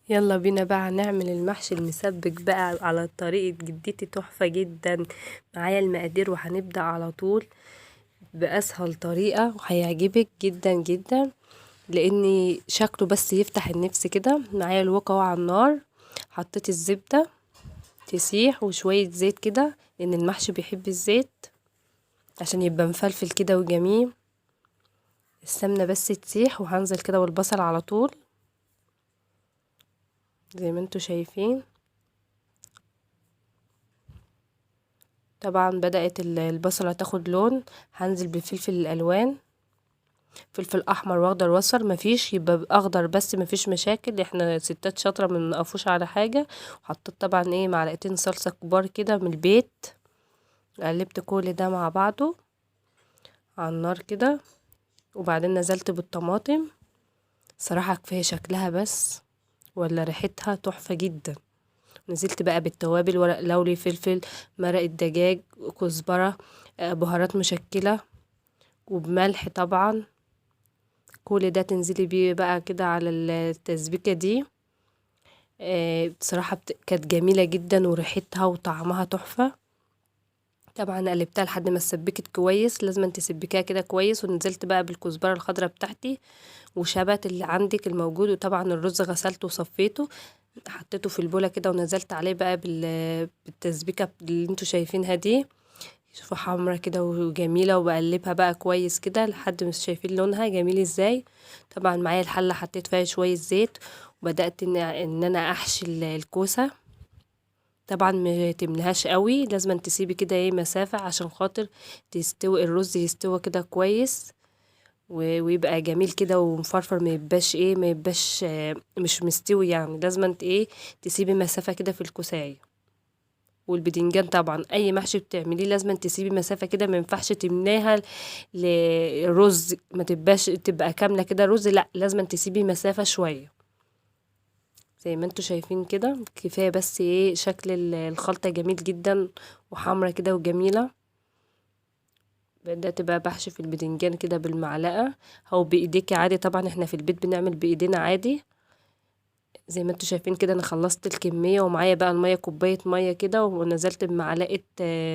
يلا بينا بقى نعمل المحشي المسبك بقى على طريقة جدتي، تحفة جدا. معايا المقادير وهنبدأ على طول بأسهل طريقة وهيعجبك جدا جدا، لان شكله بس يفتح النفس كده. معايا الوك اهو على النار، حطيت الزبدة تسيح وشوية زيت كده لان المحشي بيحب الزيت عشان يبقى مفلفل كده وجميل. السمنة بس تسيح وهنزل كده والبصل على طول زي ما انتوا شايفين. طبعا بدأت البصلة تاخد لون، هنزل بالفلفل الالوان، فلفل احمر واخضر واصفر، مفيش يبقى اخضر بس مفيش مشاكل، احنا ستات شاطرة ما بنقفوش على حاجة. وحطيت طبعا معلقتين صلصه كبار كده من البيت، قلبت كل ده مع بعضه على النار كده، وبعدين نزلت بالطماطم. صراحة كفاية شكلها بس ولا ريحتها تحفة جدا. نزلت بقى بالتوابل، ورق لوري، فلفل، مرق الدجاج، كزبره، بهارات مشكلة، وبملح طبعا. كل ده تنزلي بيه بقى كده على التسبيكه دي. بصراحة كانت جميلة جدا وريحتها وطعمها تحفة. طبعا قلبتها لحد ما اتسبكت كويس، لازم تسبكيها كده كويس. ونزلت بقى بالكزبره الخضراء بتاعتي وشبت اللي عندك الموجود. وطبعا الرز غسلته وصفيته، حطيته في البوله كده ونزلت عليه بقى بالتسبيكه اللي انتوا شايفينها دي. شوفوا حمرا كده وجميلة، وبقلبها بقى كويس كده لحد ما شايفين لونها جميل ازاي. طبعا معايا الحلة حطيت فيها شوية زيت، وبدات ان انا احشي الكوسه. طبعا ما تملهاش قوي، لازم تسيبي كده مسافة عشان خاطر تستوي الرز، يستوي كده كويس ويبقى جميل كده ومفرفر، ما يبقاش ما يبقاش مش مستوي يعني. لازم تسيبي مسافة كده في الكوسايه. والبدنجان طبعا اي محشي بتعمليه لازم تسيبي مسافة كده، ما ينفعش تملاها لرز، ما تبقاش تبقى كاملة كده رز، لا لازم تسيبي مسافة شوية زي ما انتوا شايفين كده. كفاية بس شكل الخلطة جميل جدا وحمرا كده وجميلة. بدات بقى بحشي في البدنجان كده بالمعلقه او بايديكي عادي، طبعا احنا في البيت بنعمل بايدينا عادي. زي ما انتوا شايفين كده انا خلصت الكمية، ومعايا بقى المية كوباية مية كده، ونزلت بمعلقه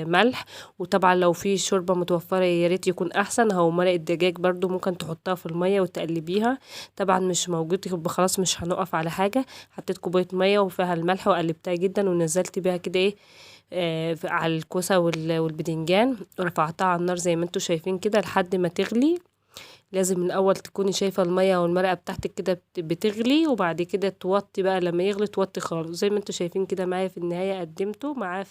ملح. وطبعا لو في شوربة متوفرة يا ريت يكون احسن، او مرق الدجاج برضو ممكن تحطها في المية وتقلبيها. طبعا مش موجود يبقى خلاص مش هنقف على حاجة. حطيت كوباية مية وفيها الملح وقلبتها جدا، ونزلت بيها كده على الكوسه والبدنجان، ورفعتها على النار زي ما انتوا شايفين كده لحد ما تغلي. لازم من الاول تكوني شايفه المية والمرقه بتاعتك كده بتغلي، وبعد كده توطي بقى لما يغلي توطي خالص زي ما انتوا شايفين كده معايا. في النهاية قدمته معاه.